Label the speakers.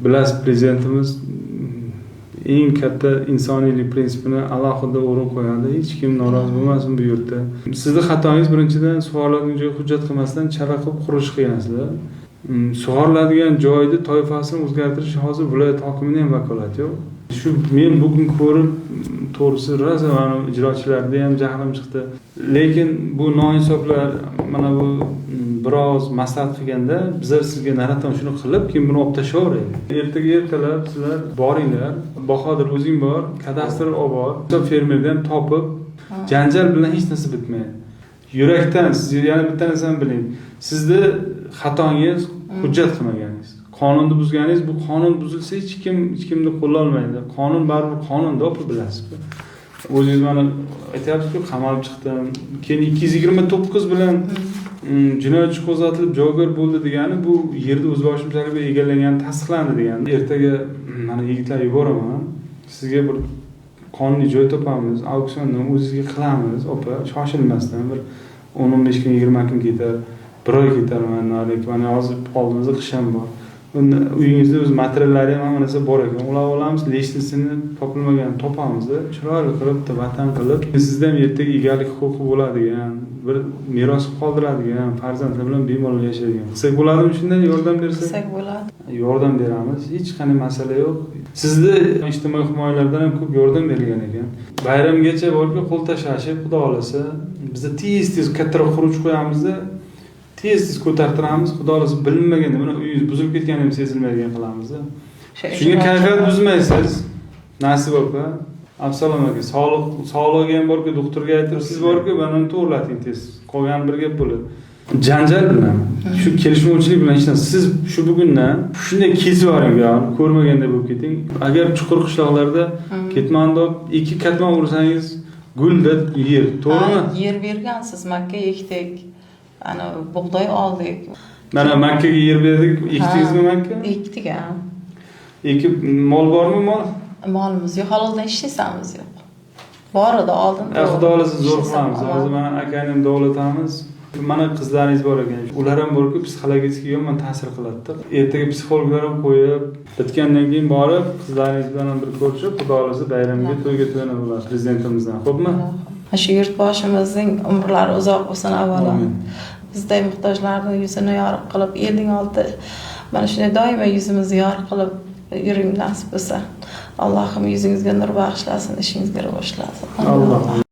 Speaker 1: Bilasiz, prezidentimiz eng katta insoniylik prinsipini alohida o'rin qo'yadi. Hech kim norozi bo'lmasin bu yurtda. Sizni xatoyingiz birinchidan sug'oriladigan joyga hujjat qilmasdan chala qilib qurilish qilgansizlar. Sug'oriladigan joyni toifasini o'zgartirish hozir viloyat hokimini ham vakolati yo'q. Shu men bugun ko'rib, to'g'risi rosa mana ijrochilarda ham jahlim chiqdi. Lekin bu noinsoflar mana bu biroz maslahat qilganda bizlar sizga naraton shuni qilib, keyin buni olib tashlayveraylik. Ertaga ertalab sizlar boringlar, Bahodir o'zing bor, kadastr olib bor, fermerni ham topib, janjal bilan hech narsa bitmaydi. Yurakdan siz yana bitta narsani biling. Sizni xatongiz hujjat qilmaganingiz. Qonunni buzganingiz, bu qonun buzilsa hech kim hech kimni qo'llolmaydi. Qonun baribir qonun-da, opa, bilasiz. O'zingiz mana aytyapsiz-ku, qamalib chiqdim. Keyin 229 bilan jinoyat ishi qo'zg'atilib javobgar bo'ldi degani bu yerni o'zboshimchalik bilan egallagani tasdiqlandi degani. Ertaga mana yigitlar yuboraman. Sizga bir qonuniy joy topamiz, auksiondan o'zizga qilamiz, opa, shoshilmasdan bir 10-15 kun, 20 kun ketar, bir oy ketar mana mana hozir oldimizda qish ham bor. Unda uyingizda o'z materiallari ham hamma narsa bor ekan. Ular olamiz, лишний sini topilmaganini topamizda, chiroyli qilib, bitta vatan qilib, sizda ham ertaga egalik huquqi bo'ladigan, bir meros qoldiradigan, farzandlar bilan bemalol yashaydigan. Qilsak bo'ladimi shunday yordam bersak?
Speaker 2: Qilsak bo'ladi.
Speaker 1: Yordam beramiz, hech qanday masala yo'q. Sizni ijtimoiy himoyalardan ham ko'p yordam berilgan ekan. Bayramgacha borib qo'l tashlashib, xudo xohlasa, biza tez tez kattaroq quruvchi qo'yamizda, tez tez ko'tartiramiz, xudo xohlasa bilinmaganda mana uyingiz buzilib ketgani ham sezilmaydigan qilamizda. Shunga kayfiyat buzmaysiz, Nasib opa. Absalom aka, sog'liq sog'lig'iga ham borku, doktorga aytib, siz borku, mana uni to'g'irlating tez. Qolgani bir gap bo'ladi. Janjal bilan, shu kelishmovchilik bilan hech narsa. Siz shu bugundan shunday kesib yuboring bu yog'ini, ko'rmaganday bo'lib keting. Agar chuqur qishloqlarda ketmonni olib, ikki katman ursangiz gulda yer, to'g'rimi?
Speaker 2: Ha, yer bergansiz, makka ekdik. Ana bug'doy oldik.
Speaker 1: Mana makkaga yer berdik, ekdingizmi makka?
Speaker 2: Ekdik, ha.
Speaker 1: Ekib mol bormi mol?
Speaker 2: Molimiz yo'q, haloldan ishlasamiz yo'q. Bor edi oldin.
Speaker 1: Xudo xohlasa zo'r
Speaker 2: Ishlasam
Speaker 1: qilamiz. Hozir mana akani ham davlatamiz. Mana qizlaringiz bor ekan. Ular ham borku psixologически yomon ta'sir qiladida. Ertaga psixologlar ham qo'yib, bitgandan keyin borib qizlaringiz bilan ham bir ko'rishib, xudo xohlasa bayramga to'yga to'yana bo'ladi prezidentimizdan. Xo'pmi?
Speaker 2: Shu yurtboshimizning umrlari uzoq bo'lsin avvalo.
Speaker 1: Amin.
Speaker 2: Bizday muhtojlarni yuzini yorug' qilib, elning oldida mana shunday doimo yuzimizni yorug' qilib yuring nasib bo'lsa. Allohim yuzingizga nur bag'ishlasin, ishingizga rivojlasin.
Speaker 1: Alloh.